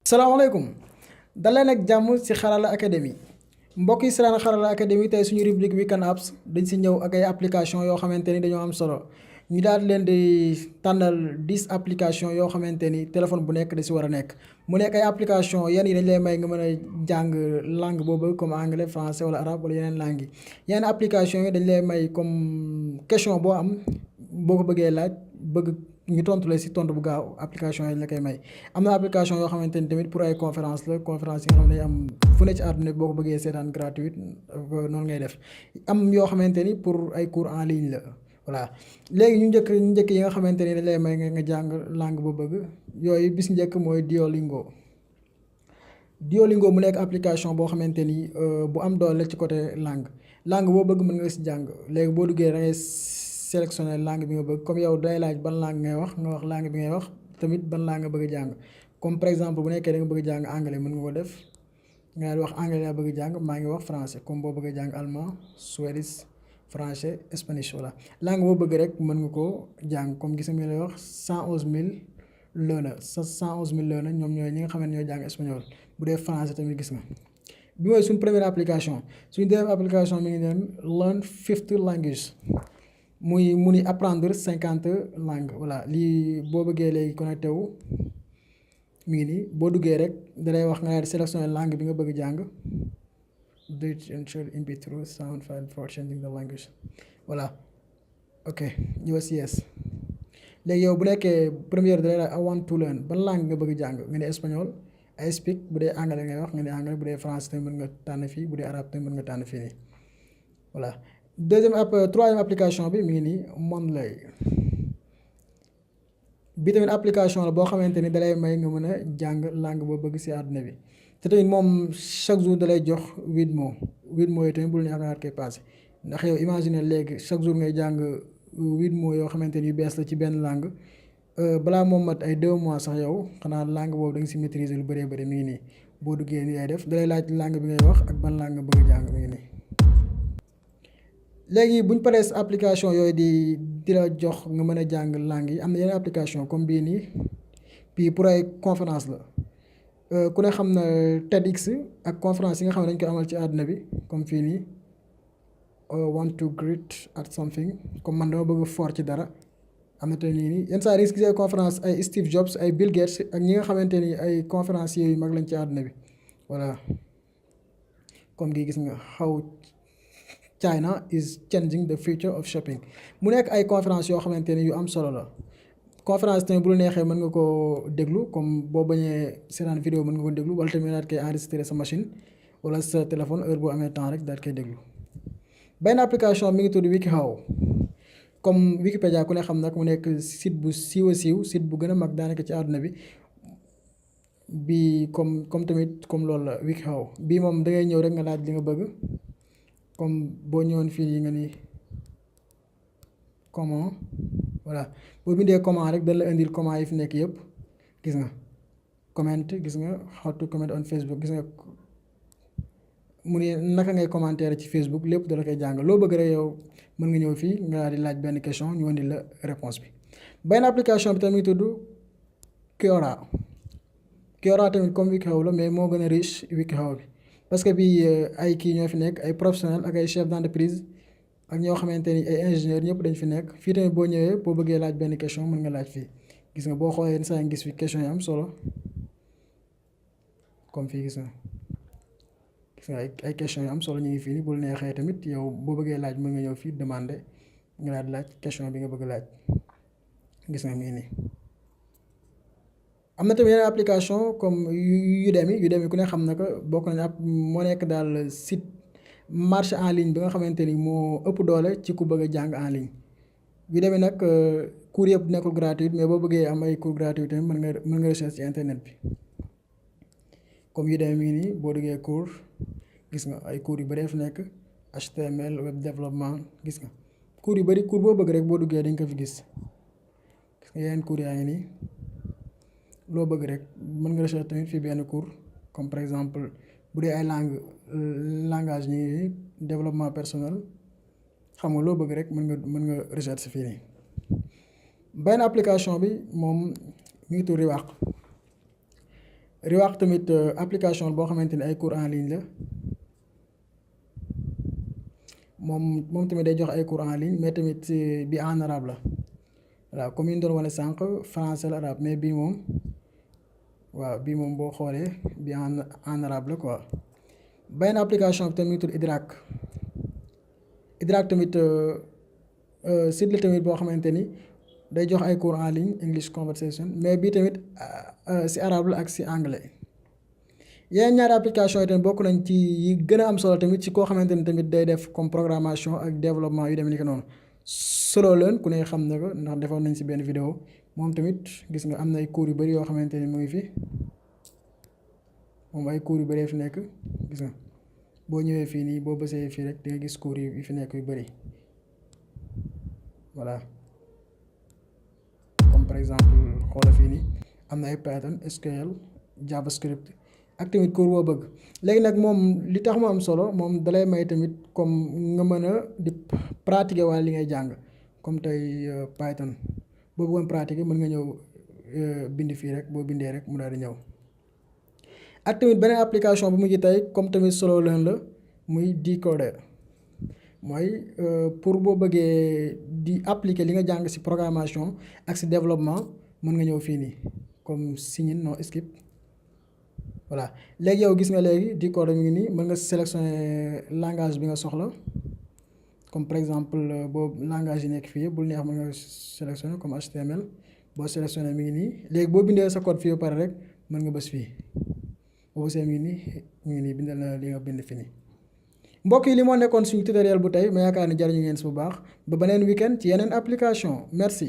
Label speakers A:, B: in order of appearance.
A: salaamaaleykum daleen ak jàmm ci Xarala académie mbokk yi seetaan Xarala académie tey suñu rubrique weekend apps dañ ci ñëw ak ay application yoo xamante ni dañoo am solo ñu daal di leen di tànnal 10 application yoo xamante ni téléphone bu nekk da ci war a nekk mu nekk ay application yan yi dañ lay may nga mën a jàng langue boobu comme anglais français wala arabe wala yeneen langue yi yeneen application yi dañ lay may comme question boo am boo ko bëggee laaj bëgg ñu tontu la ci tontu bu gaaw application yi la koy may am na application yoo xamante ni tamit pour ay conférence la conférence yi nga xam ne am fu ne ci àdduna boo ko bëggee seetaan gratuite noonu ngay def am yoo xamante ni pour ay cours en ligne la voilà léegi ñu njëkk yi nga xamante ni dañ lay may nga jàng langue boo bëgg yooyu bis njëkk mooy Duolingo mu nekk application boo xamante ni bu am doole ci côté langue boo bëgg mën nga ci jàng léegi boo duggee da ngay sélectionner langue bi nga bëgg comme yow day laaj ban langue ngay wax nga wax langue bi ngay wax tamit ban langue nga bëgg a jàng comme par exemple bu nekkee da nga bëgg a jàng anglais mën nga ko def nga wax anglais laa bëgg a jàng maa ngi wax français comme boo bëgg a jàng allemand suédois français espagnol voilà langue boo bëgg rek mën nga koo jàng comme gis nga lay wax 111000 learner 111000 learner ñoom ñooy ñi nga xam ne ñooy jàng espagnol bu dee français tamit gis nga. bi mooy suñ première application suñ deuxième application mi ngi leen learn 50 languages. mu ni apprendre 50 langues voilà lii boo bëggee léegi connecté wu mi ngi nii boo duggee rek dalay wax nga ne sélectionner langue bi nga bëgg jàng do it ensure in through sound file for changing the language voilà ok ñëw si yes léegi yow bu nekkee première dalay la I want to learn ban langue nga bëgg jàng nga ne espagnol I speak bu dee anglais ngay wax nga ne anglais bu dee français tamit mën nga tànn fii bu dee arabe tamit mën nga tànn fii nii voilà troisième application bi mi ngi nii Monday bi tamit application la boo xamante ni dalay may nga mën a jàng langue boo bëgg ci àdduna bi te tamit moom chaque jour dalay jox 8 mots yi tamit bul neex nga koy passé ndax yow imagine léegi chaque jour ngay jàng 8 mots yoo xamante ni yu bees la ci benn langue balaa moom mat ay 2 mois sax yow xanaa langue boobu da nga ci maîtriser lu bëree bëri mi ngi nii boo duggee nii ay def dalay laaj langue bi ngay wax ak ban langue nga bëgg a jàng mi ngi nii. léegi buñ paree application yooyu di la jox nga mën a jàng langue yi am na yeneen application comme bii nii bii pour ay conférence la ku ne xam na TEDx ak conférence yi nga xam ne dañ koy amal ci àdduna bi comme fii nii want to great at something comme man dama bëgg fort ci dara am na tamit nii yenn saa yi gis ay conférence ay Steve Jobs ay Bill Gates ak ñi nga xamante ni ay conférenciers yu mag lañ ci àdduna bi voilà comme gi gis nga xaw China is changing the future of shopping mu nekk ay conférence yoo xamante ni yu am solo la conférence tamit bu lu neexee mën nga koo déglu comme boo bañee seetaan vidéo mën nga ko déglu wala tamit daal koy enregistrer sa machine wala sa téléphone heure boo amee temps rek daal koy déglu. benn application mi ngi tudd wiki-how comme Wikipédia ku ne xam nag mu nekk site bu siiw site bu gën a mag daanaka ci àdduna bi comme tamit comme loolu la wiki-how bii moom da ngay ñëw rek nga laaj li nga bëgg. comme boo ñëwoon fii yi nga ni comment voilà boo bindee comment rek dañ la indil comment yi fi nekk yëpp gis nga comment gis nga how to comment on Facebook gis nga mu ne naka ngay commentaire ci Facebook lépp dala koy jàng loo bëgg rek yow mën nga ñëw fii nga di laaj benn question ñu indil la réponse bi. benn application bi tamit tudd Quora tamit comme wiki-how la mais moo gën a riche wiki-how bi. parce que bii ay kii ñoo fi nekk ay professionnel ak ay chef d'entreprise ak ñoo xamante ni ay ingénieur ñëpp dañ fi nekk fii tamit boo ñëwee boo bëggee laaj benn question mën nga laaj fii gis nga boo xoolee saa ngi gis fi question yi am solo comme fii gis nga ay question yu am solo ñu ngi fii nii bul neexee tamit yow boo bëggee laaj mën nga ñëw fii demander nga daal di laaj question bi nga bëgg laaj gis nga mii nii. am na tamit yeneen application comme Udemy ku ne xam na ko bokk nañ moo nekk daal site marché en ligne bi nga xamante ni moo ëpp doole ci ku bëgg a jàng en ligne Udemy nag cours yëpp nekkul gratuit mais boo bëggee am ay cours gratuit tamit mën nga recherche ci internet bi comme Udemy mi ngi nii boo duggee cours gis nga ay cours yu bëri fi nekk HTML web développement gis nga cours yu bëri cours boo bëgg rek boo duggee dañ ko fi gis nga yeneen cours yaa ngi nii loo bëgg rek mën nga recherche tamit fii benn cours comme par exemple bu dee ay langage ñi développement personnel xam nga loo bëgg rek mën nga recherche fii nii. benn application bi moom mi ngi tudd Riwaq Rework tamit application boo xamante ni ay cours en ligne la moom tamit day jox ay cours en ligne mais tamit bi en arabe la waaw comme yi ñu doon wane sànq français la arabe mais bii moom waaw bii moom boo xoolee bi en arabe la quoi. benn application bi tamit tudd Idrak tamit site la tamit boo xamante ni day jox ay cours en ligne English conversation mais bii tamit si arabe la ak si anglais. yeneen ñaari application yi tamit bokk nañ ci yi gën a am solo tamit ci koo xamante ni tamit day def comme programmation ak développement yu dem ni ko noonu solo leen ku ne xam na ko ndax defoon nañ si benn vidéo moom tamit gis nga am na ay cours yu bëri yoo xamante ni mu ngi fi moom ay cours yu bëree fi nekk gis nga boo ñëwee fii nii boo bësee fii rek di nga gis cours yi fi nekk yu bëri voilà comme par exemple xoola fii nii am na ay Python SQL JavaScript ak tamit cours boo bëgg léegi nag moom li tax mu am solo moom dalay may tamit comme nga mën a di pratiquer wala li ngay jàng comme tey Python boo bëggoon pratiquer mën nga ñëw bind fii rek boo bindee rek mu daal di ñëw. ak tamit beneen application bu mujj tey comme tamit solo leen la muy decoder mooy pour boo bëggee di appliquer li nga jàng ci programmation ak ci développement mën nga ñëw fii nii comme sign no skip voilà léegi yow gis nga léegi decoder mi ngi nii mën nga sélectionner langage bi nga soxla comme par exemple boobu langage yi nekk fii yëpp bul neex mën nga sélectionner comme HTML boo sélectionner mi ngi nii léegi boo bindee sa code fii ba pare rek mën nga bës fii boo bësee mi ngi nii bindal na li nga bind fii nii. mbokk yi li moo nekkoon suñu tutoriel bu tey ma yaakaar ni jariñu ngeen si bu baax ba beneen weekend ci yeneen application merci.